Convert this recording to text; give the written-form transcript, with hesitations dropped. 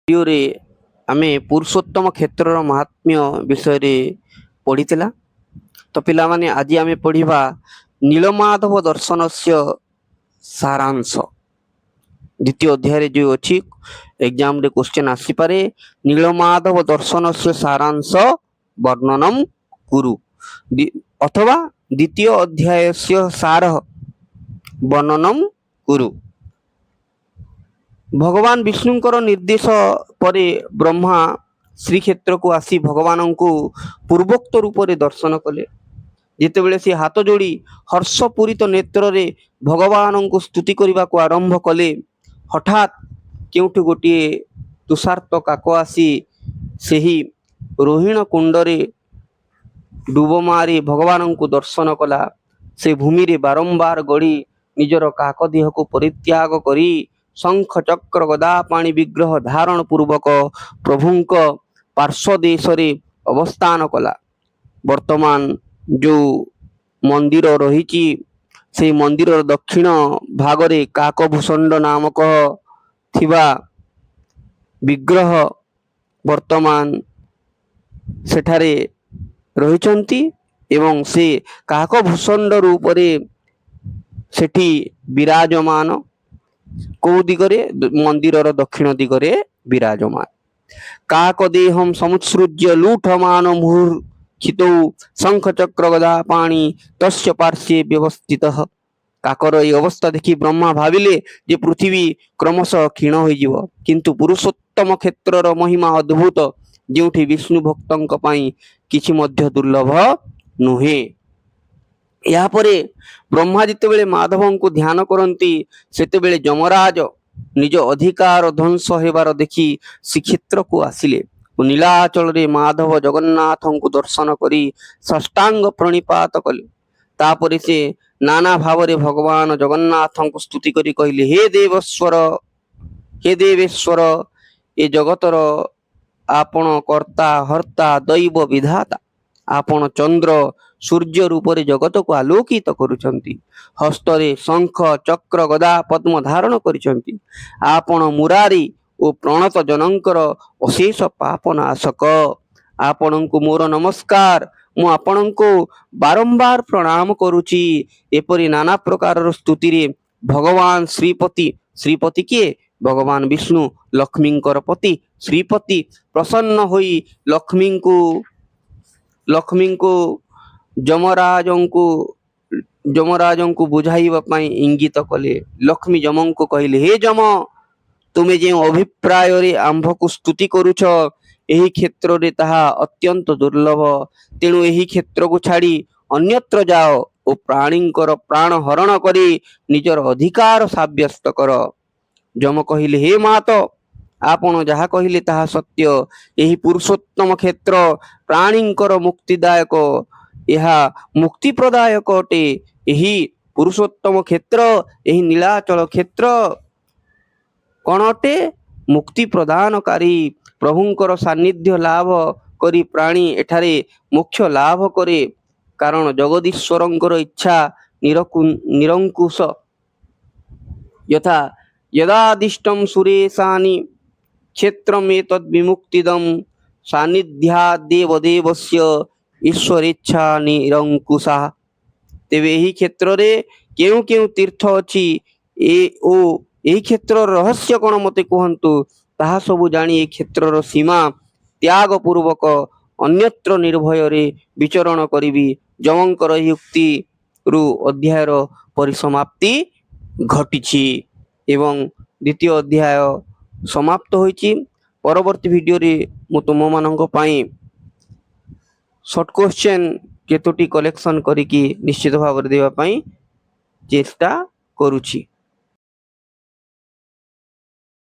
ଭିଡ଼ିଓରେ ଆମେ ପୁରୁଷୋତ୍ତମ କ୍ଷେତ୍ରର ମାହାତ୍ମ୍ୟ ବିଷୟରେ ପଢ଼ିଥିଲା। ତ ପିଲାମାନେ, ଆଜି ଆମେ ପଢ଼ିବା ନୀଳମାଧବ ଦର୍ଶନସ୍ୟ ସାରାଂଶ। ଦ୍ୱିତୀୟ ଅଧ୍ୟାୟରେ ଯେଉଁ ଅଛି, ଏକ୍ଜାମରେ କ୍ୱେଶ୍ଚନ ଆସିପାରେ, ନୀଳମାଧବ ଦର୍ଶନସ୍ୟ ସାରାଂଶ ବର୍ଣ୍ଣନମ କୁରୁ ଅଥବା ଦ୍ୱିତୀୟ ଅଧ୍ୟାୟସ୍ୟ ସାର ବର୍ଣ୍ଣନମ କୁରୁ। ଭଗବାନ ବିଷ୍ଣୁଙ୍କର ନିର୍ଦ୍ଦେଶ ପରେ ବ୍ରହ୍ମା ଶ୍ରୀକ୍ଷେତ୍ରକୁ ଆସି ଭଗବାନଙ୍କୁ ପୂର୍ବୋକ୍ତ ରୂପରେ ଦର୍ଶନ କଲେ। ଯେତେବେଳେ ସେ ହାତ ଯୋଡ଼ି ହର୍ଷପୂରିତ ନେତ୍ରରେ ଭଗବାନଙ୍କୁ ସ୍ତୁତି କରିବାକୁ ଆରମ୍ଭ କଲେ, ହଠାତ୍ କେଉଁଠୁ ଗୋଟିଏ ତୁଷାର୍ତ୍ତ କାକ ଆସି ସେହି ରୋହିଣ କୁଣ୍ଡରେ ଡୁବ ମାରି ଭଗବାନଙ୍କୁ ଦର୍ଶନ କଲା। ସେ ଭୂମିରେ ବାରମ୍ବାର ଗଡ଼ି ନିଜର କାକ ଦେହକୁ ପରିତ୍ୟାଗ କରି ଶଙ୍ଖ, ଚକ୍ର, ଗଦା, ପାଣି ବିଗ୍ରହ ଧାରଣ ପୂର୍ବକ ପ୍ରଭୁଙ୍କ ପାର୍ଶ୍ୱ ଦେଶରେ ଅବସ୍ଥାନ କଲା। ବର୍ତ୍ତମାନ ଯେଉଁ ମନ୍ଦିର ରହିଛି, ସେଇ ମନ୍ଦିରର ଦକ୍ଷିଣ ଭାଗରେ କାକଭୂଷଣ୍ଡ ନାମକ ଥିବା ବିଗ୍ରହ ବର୍ତ୍ତମାନ ସେଠାରେ ରହିଛନ୍ତି ଏବଂ ସେ କାକଭୂଷଣ୍ଡ ରୂପରେ ସେଠି ବିରାଜମାନ। କୋଉ ଦିଗରେ? ମନ୍ଦିରର ଦକ୍ଷିଣ ଦିଗରେ ବିରାଜମାନ। କାକ ଦେହಂ ସମୁତ୍ସୃଜ୍ୟ ଲୁଠମାନ ମୁହୁର୍କ୍ଷିତୌ ଶଙ୍ଖ ଚକ୍ର ଗଦା ପାଣି ତସ୍ୟ ପାର୍ଶ୍ୱେ ବ୍ୟବସ୍ଥିତ। କାକର ଏଇ ଅବସ୍ଥା ଦେଖି ବ୍ରହ୍ମା ଭାବିଲେ ଯେ ପୃଥିବୀ କ୍ରମଶଃ କ୍ଷୀଣ ହୋଇଯିବ। କିନ୍ତୁ ପୁରୁଷୋତ୍ତମ କ୍ଷେତ୍ରର ମହିମା ଅଦ୍ଭୁତ, ଯେଉଁଠି ବିଷ୍ଣୁ ଭକ୍ତଙ୍କ ପାଇଁ କିଛି ମଧ୍ୟ ଦୁର୍ଲଭ ନୁହେଁ। ଏହାପରେ ବ୍ରହ୍ମା ଯେତେବେଳେ ମାଧବଙ୍କୁ ଧ୍ୟାନ କରନ୍ତି, ସେତେବେଳେ ଯମରାଜ ନିଜ ଅଧିକାର ଧ୍ୱଂସ ହେବାର ଦେଖି ଶ୍ରୀକ୍ଷେତ୍ରକୁ ଆସିଲେ ଓ ନୀଳାଚଳରେ ମାଧବ ଜଗନ୍ନାଥଙ୍କୁ ଦର୍ଶନ କରି ସାଷ୍ଟାଙ୍ଗ ପ୍ରଣିପାତ କଲେ। ତାପରେ ସେ ନାନା ଭାବରେ ଭଗବାନ ଜଗନ୍ନାଥଙ୍କୁ ସ୍ତୁତି କରି କହିଲେ, ହେ ଦେବେଶ୍ୱର, ହେ ଦେବେଶ୍ୱର, ଏ ଜଗତର ଆପଣ କର୍ତ୍ତା, ହର୍ତ୍ତା, ଦୈବ, ବିଧାତା। ଆପଣ ଚନ୍ଦ୍ର ସୂର୍ଯ୍ୟ ରୂପରେ ଜଗତକୁ ଆଲୋକିତ କରୁଛନ୍ତି। ହସ୍ତରେ ଶଙ୍ଖ, ଚକ୍ର, ଗଦା, ପଦ୍ମ ଧାରଣ କରିଛନ୍ତି। ଆପଣ ମୁରାରୀ ଓ ପ୍ରଣତ ଜନଙ୍କର ଅଶେଷ ପାପ ନାଶକ। ଆପଣଙ୍କୁ ମୋର ନମସ୍କାର। ମୁଁ ଆପଣଙ୍କୁ ବାରମ୍ବାର ପ୍ରଣାମ କରୁଛି। ଏପରି ନାନା ପ୍ରକାରର ସ୍ତୁତିରେ ଭଗବାନ ଶ୍ରୀପତି, ଶ୍ରୀପତି କିଏ? ଭଗବାନ ବିଷ୍ଣୁ, ଲକ୍ଷ୍ମୀଙ୍କର ପତି ଶ୍ରୀପତି, ପ୍ରସନ୍ନ ହୋଇ ଲକ୍ଷ୍ମୀଙ୍କୁ ଯମରାଜଙ୍କୁ ବୁଝାଇବା ପାଇଁ ଇଙ୍ଗିତ କଲେ। ଲକ୍ଷ୍ମୀ ଯମଙ୍କୁ କହିଲେ, ହେ ଯମ, ତୁମେ ଯେଉଁ ଅଭିପ୍ରାୟରେ ଆମ୍ଭକୁ ସ୍ତୁତି କରୁଛ, ଏହି କ୍ଷେତ୍ରରେ ତାହା ଅତ୍ୟନ୍ତ ଦୁର୍ଲଭ। ତେଣୁ ଏହି କ୍ଷେତ୍ରକୁ ଛାଡ଼ି ଅନ୍ୟତ୍ର ଯାଅ ଓ ପ୍ରାଣୀଙ୍କର ପ୍ରାଣ ହରଣ କରି ନିଜର ଅଧିକାର ସାବ୍ୟସ୍ତ କର। ଯମ କହିଲେ, ହେ ମାତ, ଆପଣ ଯାହା କହିଲେ ତାହା ସତ୍ୟ। ଏହି ପୁରୁଷୋତ୍ତମ କ୍ଷେତ୍ର ପ୍ରାଣୀଙ୍କର ମୁକ୍ତିଦାୟକ, ଏହା ମୁକ୍ତି ପ୍ରଦାୟକ ଅଟେ। ଏହି ପୁରୁଷୋତ୍ତମ କ୍ଷେତ୍ର, ଏହି ନୀଳାଚଳ କ୍ଷେତ୍ର କଣ ଅଟେ? ମୁକ୍ତି ପ୍ରଦାନକାରୀ। ପ୍ରଭୁଙ୍କର ସାନ୍ନିଧ୍ୟ ଲାଭ କରି ପ୍ରାଣୀ ଏଠାରେ ମୋକ୍ଷ ଲାଭ କରେ, କାରଣ ଜଗଦୀଶ୍ୱରଙ୍କର ଇଚ୍ଛା ନିରଙ୍କୁଶ। ଯଥା ଯଦାଦିଷ୍ଟಂ ସୁରେଶାନି କ୍ଷେତ୍ରମେତଦ୍ ବିମୁକ୍ତିଦಂ ସାନ୍ନିଧ୍ୟାଦେବଦେବସ୍ୟ ଈଶ୍ୱରେଚ୍ଛା ନିରଙ୍କୁଶା। ତେବେ ଏହି କ୍ଷେତ୍ରରେ କେଉଁ କେଉଁ ତୀର୍ଥ ଅଛି ଓ ଏହି କ୍ଷେତ୍ରର ରହସ୍ୟ କଣ, ମୋତେ କୁହନ୍ତୁ। ତାହା ସବୁ ଜାଣି ଏ କ୍ଷେତ୍ରର ସୀମା ତ୍ୟାଗ ପୂର୍ବକ ଅନ୍ୟତ୍ର ନିର୍ଭୟରେ ବିଚରଣ କରିବି। ଯମଙ୍କର ଏହି ଉକ୍ତିରୁ ଅଧ୍ୟାୟର ପରିସମାପ୍ତି ଘଟିଛି ଏବଂ ଦ୍ୱିତୀୟ ଅଧ୍ୟାୟ ସମାପ୍ତ ହୋଇଛି। ପରବର୍ତ୍ତୀ ଭିଡ଼ିଓରେ ମୁଁ ତୁମମାନଙ୍କ ପାଇଁ ସର୍ଟ କ୍ୱେଶ୍ଚନ୍ କେତୋଟି କଲେକ୍ସନ୍ କରିକି ନିଶ୍ଚିତ ଭାବରେ ଦେବା ପାଇଁ ଚେଷ୍ଟା କରୁଛି।